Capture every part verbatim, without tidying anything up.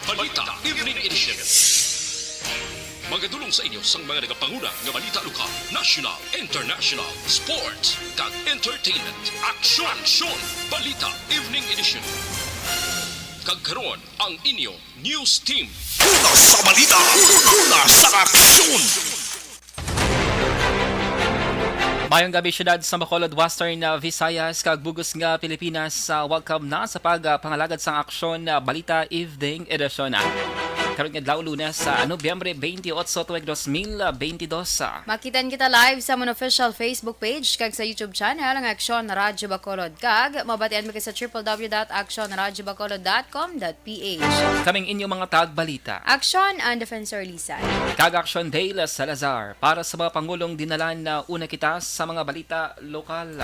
Balita Evening Edition. Magadulong sa inyo sang mga nagapanguna nga balita lokal, national, international, sports, kag entertainment. Aksyon! Aksyon! Balita Evening Edition. Kag karon, ang inyo news team. Una sa balita, una sa aksyon. Mayong gabi, syudad sa Bacolod, Western, uh, Visayas, kag bug-os nga Pilipinas. Uh, welcome na sa pag, uh, pangalagad sang Aksyon, uh, Balita Evening Edition, uh, karon nga adlaw, Lunes, sa Nobyembre twenty-eight, tuig dos mil twenty-dos, uh. Makitan kita live sa amon official Facebook page kag sa YouTube channel, ang Aksyon Radyo Bacolod, kag mabatian mo kita sa triple W dot aksyon radyo bacolod dot com dot P H. Kaming inyo mga tagbalita. Aksyon, ang Defensor Lisan. Kag Aksyon, Dale Salazar. Para sa mga pangulong dinalan, na una kita sa mga balita lokal.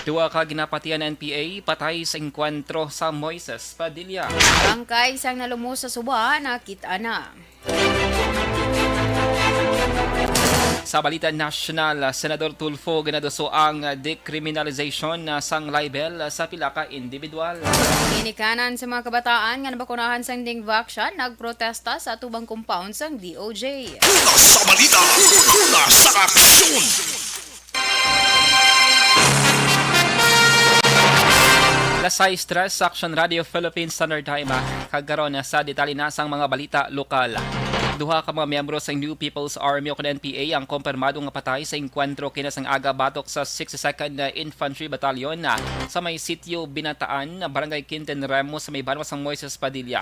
Duha ka ginapatian N P A patay sa engkwentro sa Moises Padilla. Bangkay sang nalumos sa suba nakit-an na. Sa balita nasyonal, Senador Tulfo ginaduso ang decriminalization sang libel sa pila ka individual. Ginikanan sa mga kabataan nga nabakunahan sang dengue vaccine nagprotesta sa atubang compound sang D O J. Una sa balita, una sa aksyon. Las sais tres, Action Radio Philippine Standard Time, ah. Kag karon, ah, sa detalye na sang mga balita lokal. Duha ka mga miyembro sa New People's Army o kon N P A ang kompirmado nga patay sa engkwentro kina sang aga batok sa sixty-second Infantry Battalion, ah, sa may sitio Binataan, Barangay Quintin Remo, sa may banwa sang Moises Padilla.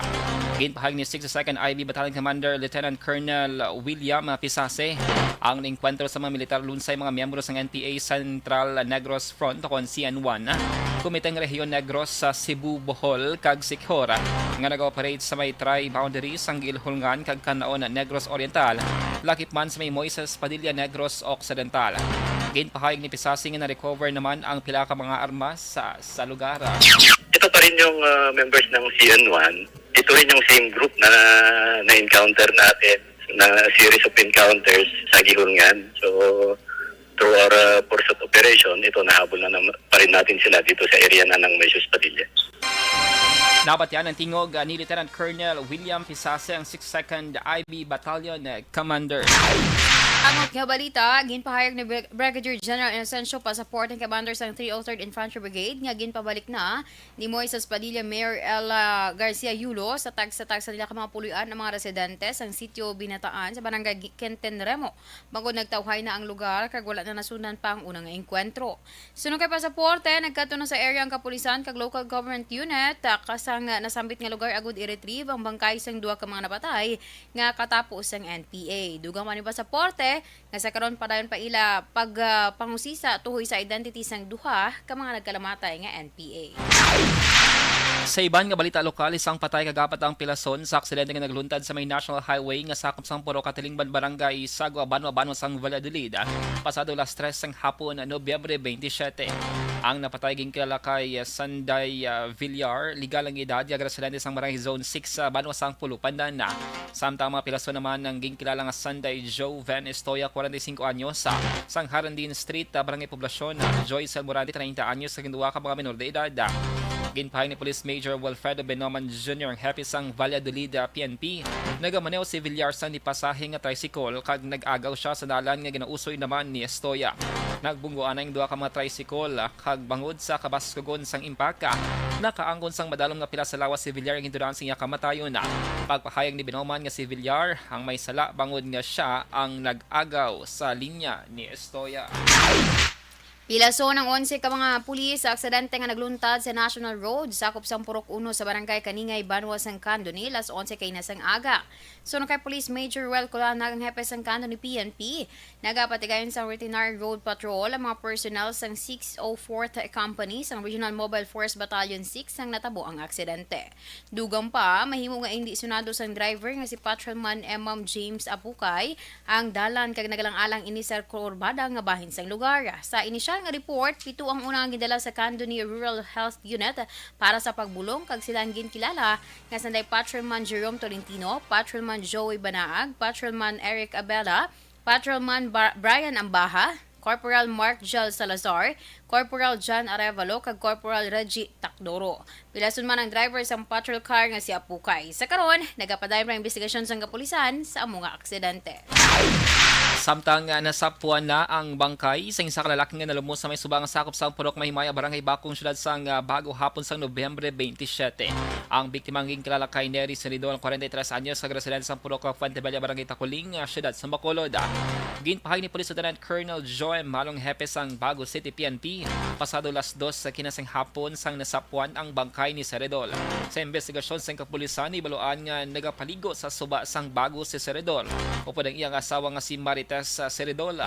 Ginpahayag ni sixty-second I B Battalion Commander Lieutenant Colonel William Pisase ang naengkwentro sa mga militar lunsay mga miyembro sang N P A Central Negros Front o kon C N one, Komiteng Rehiyon Negros sa Cebu, Bohol, kag Siquijor, nga nag-ooperate sa may tri-boundary sang Guilhulngan kag Canaon, Negros Oriental, lakip man sa may Moises Padilla, Negros Occidental. Ginpahayag ni Pisasi nga na-recover naman ang pila ka mga armas sa, sa lugar. Ito pa rin yung, ah, members ng C N one. Ito rin yung same group na na-encounter natin, na series of encounters sa Guilhulngan. So, through our, uh, pursuit operation, ito, nahabol na nam-, pa rin natin sila dito sa area na ng Moises Padilla. Nabatian ang tingog, uh, ni Lieutenant Colonel William Pisase, ang sixth second I B Battalion, uh, Commander. Ang nga balita, ginpahayag ni Brig-, Brigadier General Inocencio Pasaport, ang commander sang three oh third Infantry Brigade, nga ginpabalik na ni Moises Padilla, Mayor Ella Garcia Yulo, sa tagsa-tagsa nila ka mga puloy-an ang mga residente sang sitio Binataan sa barangay Gi-, Quintin Remo, bangod nagtawhay na ang lugar kag wala na nasundan pa ang unang engkwentro. Suno kay Pasaporte, nagkadto na sa area ang kapulisan kag local government unit, ah, kasang nasambit nga lugar agud i-retrieve ang bangkay sang duha ka mga napatay nga katapo sang N P A. Dugang man ni Pasaporte, nga sa karon padayon pa ila pag, ah, pangusisa tuhoy sa identity sang duha ka mga nagkalamatay nga N P A. Sa iban nga balita lokal, isang patay kag apat ang pilason sa aksidente nga nagluntad sa may National Highway nga sakop sang Purok Katilingban, Barangay Sagwa, Banwa, Banwa sang Valladolid, pasado las tres sang hapon, Nobyembre twenty-seven. Ang napatay ginkilala kay, ah, Sanday, ah, Villar, legal ang edad, kag residente sang Barangay Zone six, ah, Banwa sang Pulupandan. Samtang mga pilason naman ang ginkilala nga Sanday Joven Estoya, kwarenta y singko anyos, ah, sang Harandin Street, ah, Barangay Poblacion, ah, Joyce Almorante, treinta anyos, kag duha ka mga menor de edad. Ginpahayag ni Police Major Wilfredo Benoman Junior, ang hepe sang Valladolid, ah, P N P, nagamaneho si Villar sang nipasahe nga tricycle kag nag-agaw sia sa dalan nga ginausoy naman ni Estoya. Nagbunggoan ang duha ka mga tricycle, ah, kag bangod sa kabaskugon sang impaka, nakaangkon sang madalom nga pila sa lawas si Villar nga gintudan sa iya kamatayon. Pagpahayag ni Binoman nga si Villar ang may sala bangod nga sia ang nag-agaw sa linya ni Estoya. Pilason ang onse ka mga pulis sa aksidente nga nagluntad sa National Road, sakop sang Purok Uno sa Barangay Kaningay, Banwa sang Candoni, las onse kaina sang aga. Suno kay Police Major Ruel Colanag, ang hepe sang Candoni P N P, nagapatigayon sang routinary road patrol ang mga personnel sang six oh fourth Company sang Regional Mobile Force Battalion six sang natabo ang aksidente. Dugang pa, mahimo nga indi sunado sang driver nga si Patrolman Emam James Apukay ang dalan kag nagalang-alang ini sa kurbada nga bahin sang lugar. Sa inisyal nga report, pito ang una nga gindala sa Candoni Rural Health Unit para sa pagbulong kag sila ang ginkilala nga sanday Patrolman Jerome Tolentino, Patrolman Joey Banaag, Patrolman Eric Abela, Patrolman Bar-, Brian Ambaha, Corporal Mark Gel Salazar, Corporal John Arevalo, kag Corporal Reggie Takdoro. Pilason man ang driver sang patrol car nga si Apukay. Sa karon, nagapadayon pa ang investigasyon sang kapulisan sa amo nga aksidente. Samtang, ah, nasapwan na ang bangkay sa isa ka lalaki nga nalumos sa may suba nga sakop sa Purok Mahimaya, Barangay Bakong, siyudad sang, ah, Bago, hapon sang Nobyembre twenty-seven. Ang biktima nga ginkilala kay Neri Seridon, kwarenta y tres anyos, kag residente sa Purok Fuentebella, Barangay Taculing, ah, siyudad sa Bacolod. Ginpahayag ni Police Lieutenant Colonel Joy Malong, hepe sang Bago City P N P, pasado las dos sa kinasang hapon sang nasapwan ang bangkay ni Seridon. Sa investigasyon sang kapulisan, nahibaluan nga nagapaligo sa suba sang Bago si Seridon upod ang iyang asawa nga si Marites Seridon.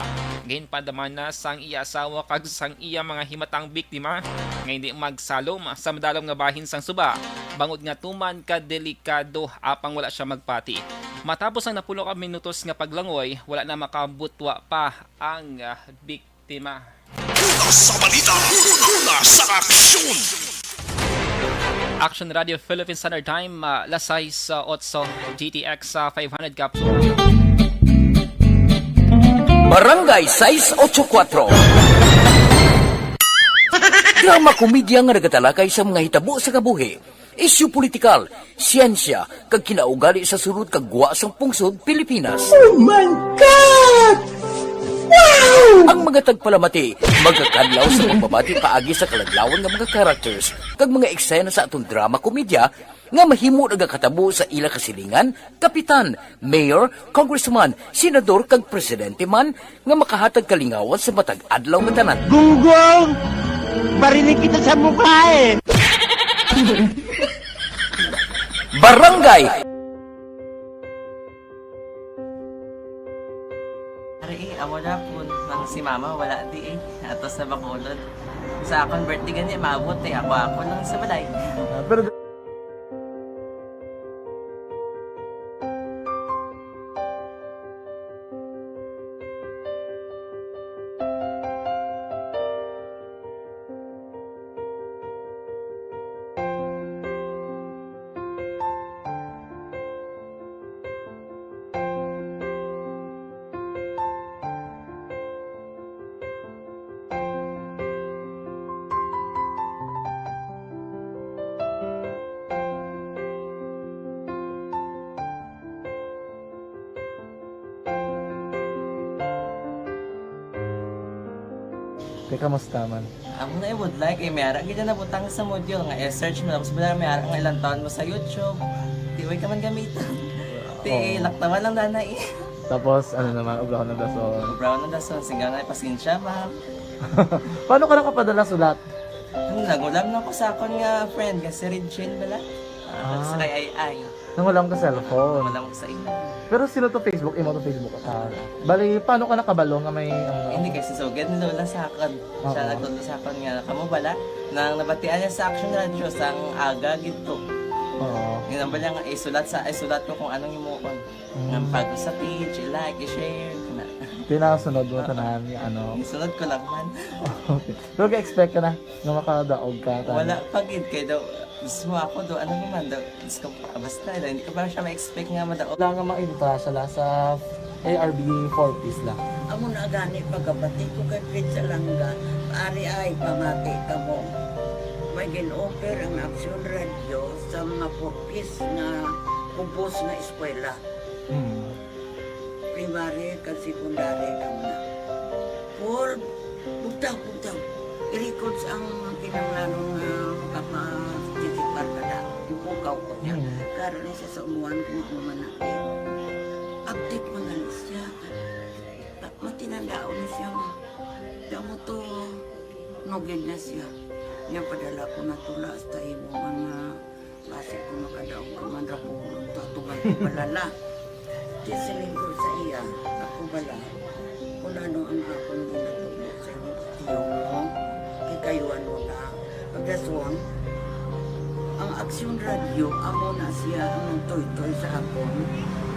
Ginpadaman na sang iya asawa kag sang iya mga himata ang biktima nga hindi magsalom sa madalom nga bahin sang suba, bangod nga tuman ka delikado apang wala siya magpati. Matapos ang napulo ka minutos nga paglangoy, wala na makabutwa pa ang, ah, biktima. Una sa balita, una sa aksyon. Action Radio Philippine Standard Time, ah, las sais, ah, otso, G T X, ah, five hundred capsule. Barangay sais otso kuwatro. Drama komedya nga nagatalakay sa mga hitabo sa kabuhi, isyu politikal, siyensya, kag kinaugali sa sulod kag gwa sang pungsod Pilipinas. Oh my God! Wow! Ang mga tagpalamati magakadlaw sa pagbabati paagi sa kaladlawan nga mga characters kag mga eksena sa aton drama komedya nga mahimo nagakatabo sa ila kasilingan, kapitan, mayor, congressman, senador, kag presidente man nga makahatag kalingawan sa matag adlaw nga tanan. Gunggong! Barinig kita sa mukha eh! Barangay! Ari eh, amo na po nang si mama wala di eh. Ato sa Bacolod. Sa akon birthday gani, maabot eh. Ako, ako lang sa balay. Ah, pero Te, kamusta man? Amo na, I would like, eh, may ara gid na nabutang sa module nga i-search mo, tapos bala may ara nga ilang taon mo sa YouTube. Di, way ka man gamiton. Ti, oo, laktawan lang dana eh. Tapos, ano naman, ubrahon ng dason. Ubrahon ng dason, singgaw na, pasensya, ma'am. Paano ka nakapadala sulat? Ano, nagulam na ko sa akon nga friend, nga si Regine bala. Ah, ah, sa kay Ay Ay. Nangulam ka cellphone? Wala mo sa imo. Pero sino to Facebook? Imo to Facebook account? Bali, paano ka nakabalo nga may, ano? Hindi, kay si Sugad ni Lola sa akon. Oo. Siya nagtudlo sa akon nga, kamo bala, nang nabatian niya sa Action Radio, sang aga gid to. Oo. Ginambal niya nga, isulat sa, isulat ko kung anong himuon. Mm. Nga pag sa page, i-like, i-share, kana. Tinasunod mo, oo, tanan nga, ano? Isunod ko lang man. Okay. Pero ga-expect ka na nga makadaog ka, tanan? Wala pa gid, kay daw, mismo ako daw, ano naman daw, Diyos ko, basta, hindi ko pa siya ma-expect nga madaog. Wala nga ma-invita siya la sa A R B four Ps la. Amo na gani pagkabati ko kay Fritz Alanga, ari ay pamati kamo. May gin-offer ang Action Radio sa mga four Ps nga kubos nga eskwela. Hmm. Primary kag secondary kamo na. Paul, bugtaw, bugtaw. I-records ang kinahanglanon nga makaparticipar ka na. Ipukaw ko niya. Mm. Karon ni sa umuan ko nga mamanati. Update man gani siya. Ta-, matinandaon na siya nga. Kaya mo to, nugid na siya. Niya padala ko na tula hasta imo nga Basi kung makadaog ka man ra ko, tatuman ko bala la. Di siling ko sa iya, ako bala, kung ano ang akong ginatubo sa imong tiyumo, kay kayuan mo na. Pagkaswang, ang Aksyon Radio, amo na siya ang nagtoytoy sa akon,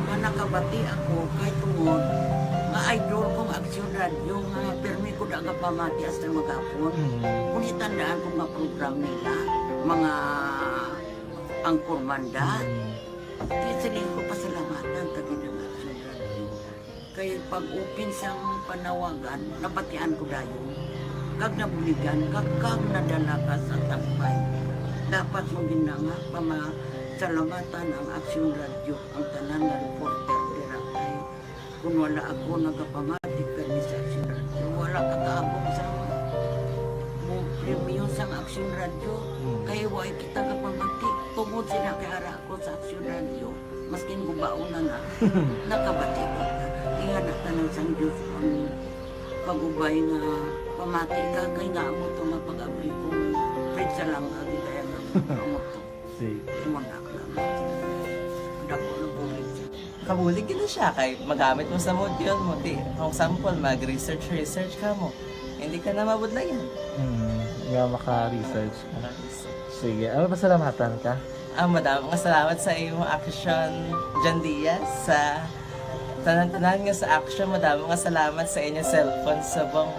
nga nakabati ako kay tungod nga idol kong Aksyon Radio, nga pirmi ko da nga pamati hasta maghapon. Mm. Kung itandaan ko nga program nila, mga Ang kurmanda. Mm. Kaya siling ko, pasalamatan ta gid ang Action Radio. Kay pag-open sang panawagan, nabatian ko dayon. Kag nabuligan ka, kag nadala ka sa tampay. Dapat mo gid na nga pamasalamatan ang Aksyon Radyo, ang tanan nga reporter dira kay kun wala ako nagapamati kani sa Aksyon Radyo, wala ka kaabot sa mo premyo sang Aksyon Radyo. Hmm. Kay wa kita kapamati tungod sila kay ara ako sa Aksyon Radyo. Maskin gubaon na na, nakabati ko. Ingana ka ng sang Diyos ang pag-ubay nga pamati ka, kay nga amo to nga pag-abri ko. Pritsa lang ka, di kaya nga amo to. Sige. Imo na lang. Dako ng bulig siya. Kabulig gid siya kay magamit mo sa module mo. Di, for example, mag-research, research ka mo. Hindi ka na mabudlayan. Hmm, nga maka-research ka. Maka-research. Sige, ano, pasalamatan ka? Ah, madamo nga salamat sa imo, Action John Diaz, sa tanan-tanan nga sa Action. Madamo nga salamat sa inyo cellphone subong.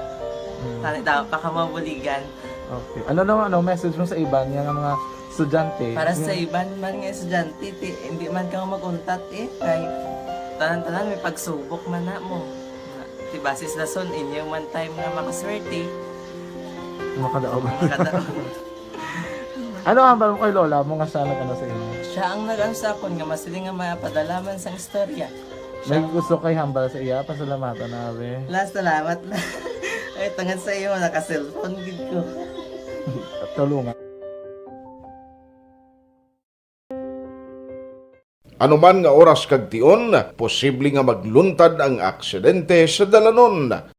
Hmm. Tani daw pa ka mabuligan. Okay. Ano naman, ano, message mo sa iban nga mga estudyante? Para sa Yung iban man nga estudyante, ti, hindi man ka mag-untat eh. Kay tanan-tanan may pagsubok man na mo. Ti basis lason inyo man time nga makaswerte. Makadaog. Makadaog. Ano ang hambal mo kay lola mo nga siya nag-ano sa inyo? Siya ang nag-ano sa akon nga masiling nga mapadala man sang istorya. May gusto kay hambal sa iya, pasalamatan na, abi. La, salamat na. Ay, tungod sa imo, naka-cellphone gid ko. Tulungan. Anuman nga oras kag tion, posible nga magluntad ang aksidente sa dalanon.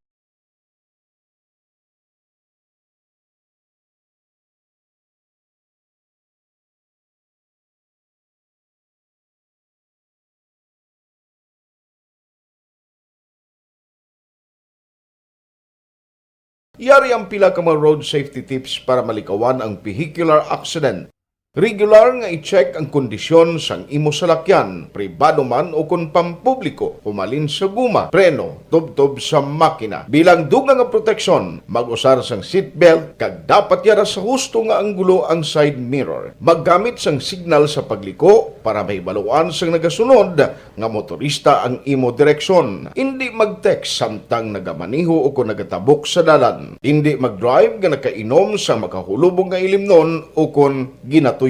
Yari ang pila ka mga road safety tips para malikawan ang vehicular accident. Regular nga i-check ang kondisyon sang imo salakyan, pribado man o kon pampubliko, humalin sa guma, preno, tubtob sa makina. Bilang dugang nga proteksyon, mag-usar sang seatbelt kag dapat yara sa husto nga anggulo ang side mirror. Maggamit sang signal sa pagliko para mahibaluan sang nagasunod nga motorista ang imo direksyon. Indi mag-text samtang nagamaneho o kon nagatabok sa dalan. Indi mag-drive nga nakainom sang makahulubong nga ilimnon o kon ginatuyo.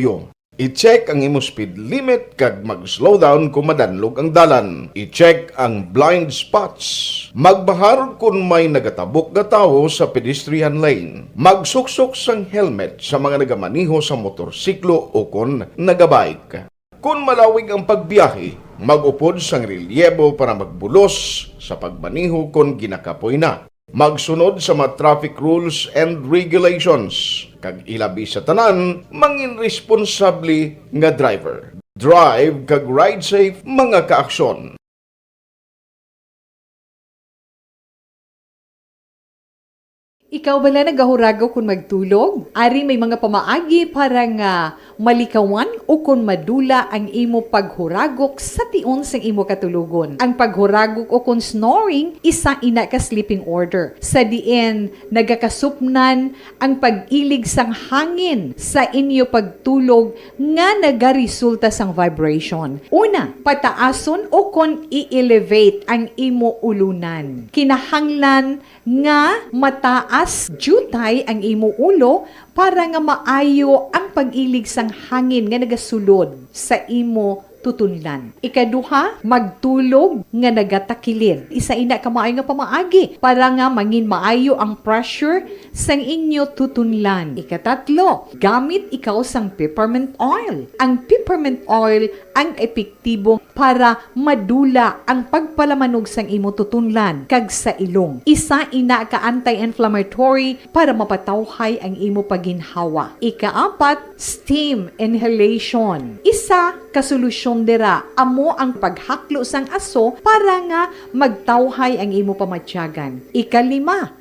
I-check ang imo speed limit kag mag-slow down kon madanlog ang dalan. I-check ang blind spots. Magbahar kon may nagatabok nga tawo sa pedestrian lane. Magsuksok sang helmet sa mga nagamaneho sa motorsiklo o kon nagabike. Kon malawig ang pagbiyahe, mag-upod sang relyebo para magbulos sa pagmaneho kon ginakapoy na. Magsunod sa mga traffic rules and regulations, kag ilabi sa tanan, mangin responsable nga driver. Drive kag ride safe, mga kaaksyon. Ikaw bala nagahuragok kon magtulog? Ari may mga pamaagi para nga malikawan ukon madula ang imo paghuragok sa tion sang imo katulogon. Ang paghuragok ukon snoring, isa ina ka sleeping order, sa diin nagakasupnan ang pag-ilig sang hangin sa inyo pagtulog nga nagaresulta sang vibration. Una, pataason ukon i-elevate ang imo ulunan. Kinahanglan nga mataas diutay ang imo ulo para nga maayo ang pag-ilig sang hangin nga nagasulod sa imo tutunlan. Ikaduha, magtulog nga nagatakilid. Isa ina ka maayo nga pamaagi para nga mangin maayo ang pressure sang inyo tutunlan. Ikatatlo, gamit ikaw sang peppermint oil. Ang peppermint oil ang epektibo para madula ang pagpalamanog sang imo tutunlan kag sa ilong. Isa ina ka anti-inflammatory para mapatawhay ang imo paginhawa. Ikaapat, steam inhalation. Isa ka solusyon dira amo ang paghaklo sang aso para nga magtawhay ang imo pamatyagan. Ikalima,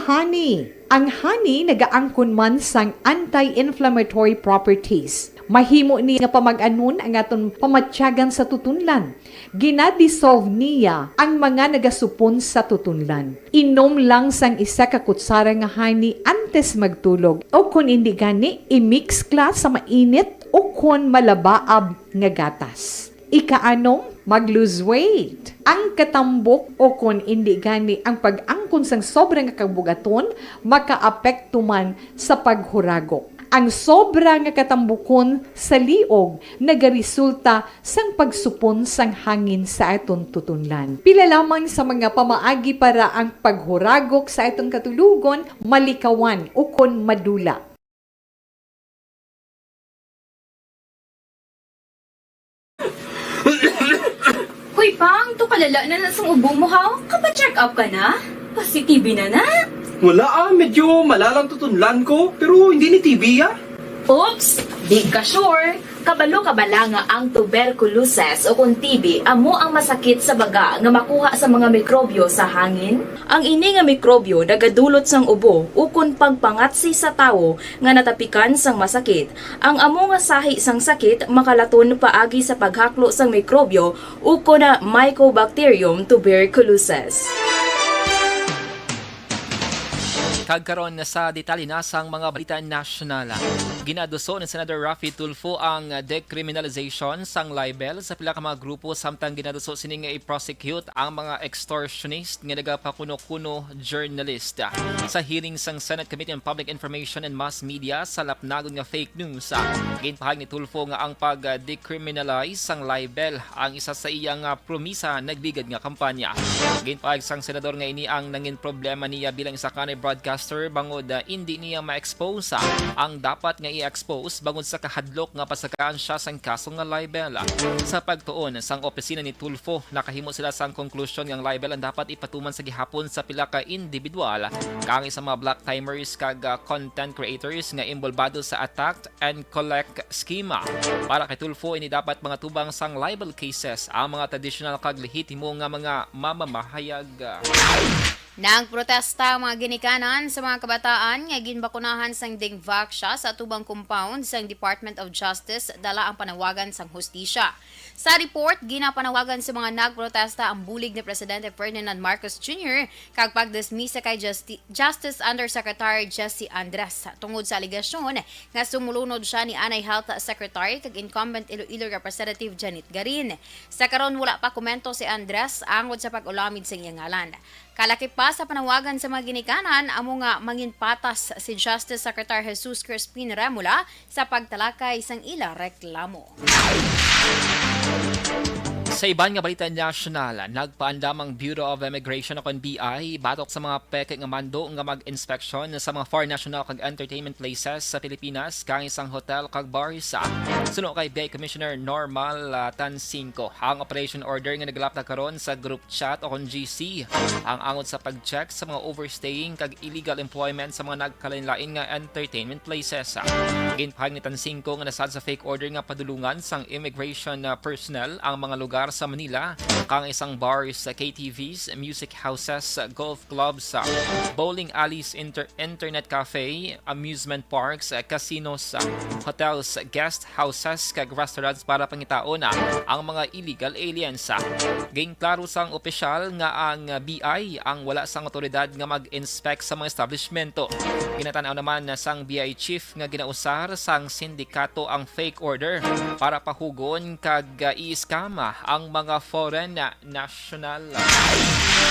honey. Ang honey nagaangkon man sang anti-inflammatory properties. Mahimo ni nga pamag-anon ang aton pamatyagan sa tutunlan. Gina-dissolve niya ang mga nagasupon sa tutunlan. Inom lang sang isa ka kutsara nga honey antes magtulog, o kon indi gani, i-mix kla sa mainit o kon malabaab nga gatas. Ikaanom, Mag-lose weight. Ang katambok o kon indi gani ang pag-angkon sang sobra nga kabugaton makaapekto man sa paghuragok. Ang sobra nga katambukon sa liog nagaresulta sang pagsupon sang hangin sa aton tutunlan. Pila lamang sa mga pamaagi para ang paghuragok sa aton katulogon malikawan ukon madula. Hoy, Pang, to kalala na na sang ubo mo, ha? Kapa-check up ka na? Pasi-T B na na? Wala ah, medyo malalang tutunlan ko, pero hindi ni T B ah. Oops! Di ka sure? Kabalo ka bala nga ang tuberculosis o kung T B amo ang masakit sa baga nga makuha sa mga mikrobyo sa hangin? Ang ini nga mikrobyo nagadulot sang ubo ukon pagpangatsi sa tawo nga natapikan sang masakit. Ang amo nga sahi sang sakit makalaton paagi sa paghaklo sang mikrobyo ukon na Mycobacterium tuberculosis. Kag karon sa detalye na sang mga balita nasyonal. Ginaduso ni Senador Raffy Tulfo ang decriminalization sang libel sa pila ka mga grupo, samtang ginaduso sini nga i-prosecute ang mga extortionist nga nagapakuno-kuno journalist. Sa hearing sang Senate Committee on Public Information and Mass Media sa lapnagon nga fake news, ginpahayag ni Tulfo nga ang pag-decriminalize sang libel ang isa sa iya nga promisa nagligad nga kampanya. Ginpahayag sang senador nga ini ang nangin problema niya bilang isa ka broadcaster bangod, ah, indi niya ma-expose, ah, ang dapat nga i-expose bangod sa kahadlok nga pasagaan siya sang kaso nga libel. Sa pagtuon sang opisina ni Tulfo, nakahimo sila sang konklusyon nga ang libel ang dapat ipatuman sa gihapon sa pila ka individual, kang sa mga black timers kag, ah, content creators nga involbado sa attack and collect schema. Para kay Tulfo, ini dapat mga tubang sang libel cases ang mga tradisyonal kag lehitimo nga mga mamamahayag. Nagprotesta ang mga ginikanan sa mga kabataan nga ginbakunahan sang Dengvaxia sa tubang compound sang Department of Justice dala ang panawagan sang hustisya. Sa report, ginapanawagan sa mga nagprotesta ang bulig ni Presidente Ferdinand Marcos Junior kag pagdismisa kay Justi- Justice Undersecretary Jesse Andres tungod sa alegasyon nga sumulunod siya ni anay Health Secretary kag incumbent Iloilo Representative Janet Garin. Sa karon, wala pa komento si Andres angod sa pag-ulamid sa iyang ngalan. Kalakip pa sa panawagan sa mga ginikanan, amo nga manginpatas si Justice Secretary Jesus Crispin Remula sa pagtalakay sang ila reklamo. Sa iban nga balita nasyonal, nagpaandam ang Bureau of Immigration o kon B I batok sa mga peke nga mando nga mag-inspeksyon sa mga foreign national kag entertainment places sa Pilipinas, kang sang hotel kag bars. Suno kay B I Commissioner Normal, ah, Tansingco, ang operation order nga naglapta karon sa group chat o kon G C ang angot sa pag-check sa mga overstaying kag illegal employment sa mga nagkalainlain nga entertainment places. Ginpahayag ni Tansingco nga nasad sa fake order nga padulungan sang immigration, ah, personnel ang mga lugar sa Manila, kang sang bars, K T Vs, music houses, golf clubs, bowling alleys, inter- internet cafe, amusement parks, casinos, hotels, guest houses, kag restaurants para pangitaon ang mga illegal aliens. Ginklaro sang opisyal nga ang B I ang wala sang awtoridad nga mag-inspect sa mga establishmento. Ginatan-aw naman sang B I chief nga ginausar sang sindikato ang fake order para pahugon kag, ah, i-scam ang mga foreign national.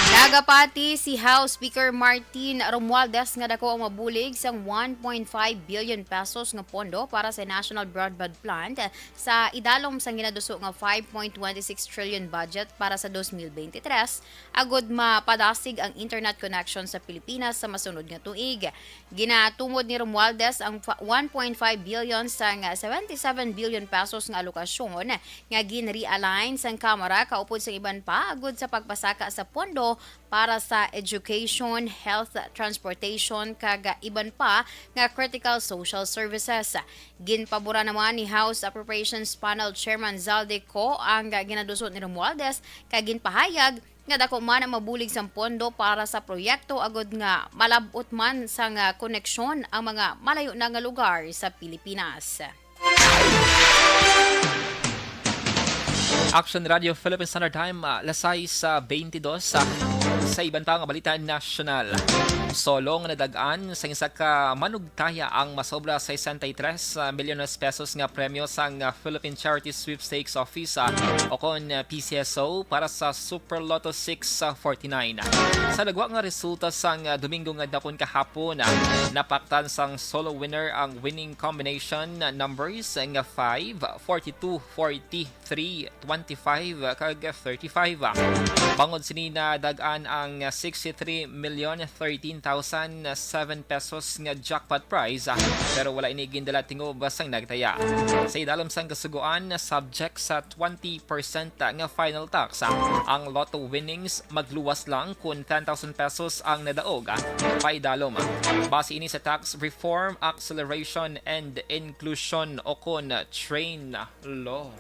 Nagapati si House Speaker Martin Romualdez nga dako ang mabulig sang one point five billion pesos nga pondo para sa National Broadband Plan sa idalom sang ginaduso nga five point twenty six trillion budget para sa dos mil bente tres, agud mapadasig ang internet connection sa Pilipinas sa masunod nga tuig. Ginatumod ni Romualdez ang fa-, one point five billion sang seventy seven billion pesos nga alokasyon nga gin-realign sang Kamara kaupod sang iban pa agud sa pagpasaka sa pondo para sa education, health, transportation, kag iban pa nga critical social services. Ginpabura naman ni House Appropriations Panel Chairman Zaldy Co ang ginaduso ni Romualdez, kag ginpahayag nga dako man ang mabulig sang pondo para sa proyekto agud nga malab-ot man sang koneksyon ang mga malayo na nga lugar sa Pilipinas. Action Radio Philippine Standard Time, ah, alas sais, ah, beintidos, ah. Sa iban pa nga balita nasyonal, solo nga nadag-an sa isa ka manugtaya ang masobra sesenta y tres milyones pesos nga premyo sang Philippine Charity Sweepstakes Office, ah, o kon, ah, P C S O para sa Super Lotto six forty-nine. Sa lagwa nga resulta sang, ah, Domingo nga dapon kahapon, ah, napaktan sang solo winner ang winning combination numbers nga five, forty-two, forty, three, twenty-five, kag thirty-five. Bangod sini, nadag-an ang sixty-three million thirteen thousand seven pesos nga jackpot prize, pero wala ini gindala tingob sang nagtaya. Sa idalom sang kasugoan, subject sa twenty percent nga final tax ang lotto winnings, magluwas lang kon ten thousand pesos ang nadaog paidalom. Base ini sa Tax Reform, Acceleration, and Inclusion o kon TRAIN law.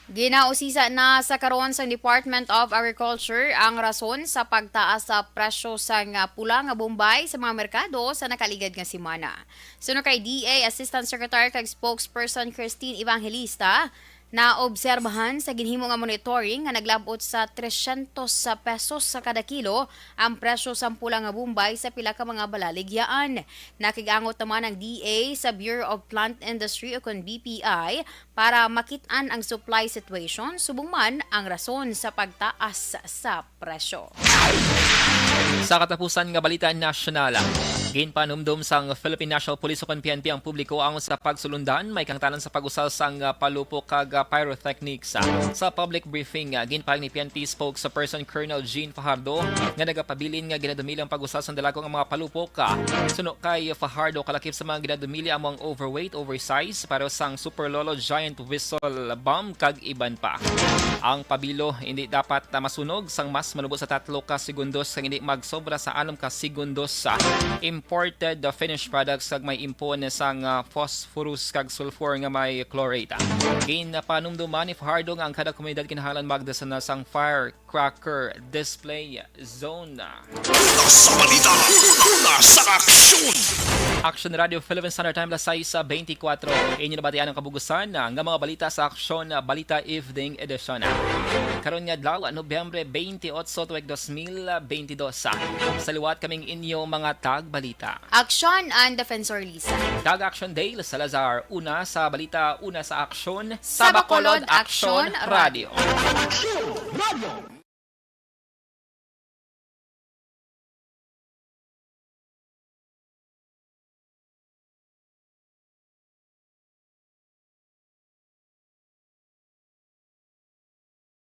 Ginausisa na sa karon sang Department of Agriculture ang rason sa pagtaas sa presyo sang pula nga bombay sa mga merkado sa nakaligad nga semana. Suno kay D A Assistant Secretary kag Spokesperson Christine Evangelista, naobserbahan sa ginhimo nga monitoring nga naglab-ot sa trescientos pesos sa kada kilo ang presyo sang pula nga bombay sa pila ka mga balaligyaan. Nakig-angot naman ang D A sa Bureau of Plant Industry o kon B P I para makit-an ang supply situation, subong man ang rason sa pagtaas sa presyo. Sa katapusan nga balita nasyonal, ginpanumdom sang Philippine National Police o kon P N P ang publiko ang sa pagsulundan may kahangtanan sa pag-usal sang, ah, palupok kag, ah, pyrotechnics. Sa public briefing, ah, ginpahayag ni P N P spokesperson Colonel Jean Fajardo nga nagapabilin nga ginadumili ang pag-usal sang dalago nga mga palupok, ah, suno kay Fajardo, kalakip sa mga ginadumili amo ang overweight, oversize, pareho sang Super Lolo, Giant Whistle Bomb, kag iban pa. Ang pabilo hindi dapat na masunog sang mas manubo sa tatlo ka segundos kag hindi magsobra sa anom ka segundos sa imported finished products kag may impon sang, ah, phosphorus kag sulfur nga may chlorate. Ginpanumduman ni Fajardo nga ang kada komunidad kinahanglan magdesina sang fire cracker display zone. Una sa balita, una sa aksyon. Action Radio Philippine Standard Time, alas sais beintikwatro. Inyo nabatian ang kabugusan nga mga balita sa Aksyon Balita Evening Edition. Karon nga adlaw, Nobyembre twenty-eight, tuig dos mil beintidos. Sa liwat kaming inyo mga tagbalita. Aksyon and Defensor Lisa. Kag Action Dale Salazar, una sa balita, una sa aksyon. Sa Bacolod, Aksyon Radio. Aksyon Radio.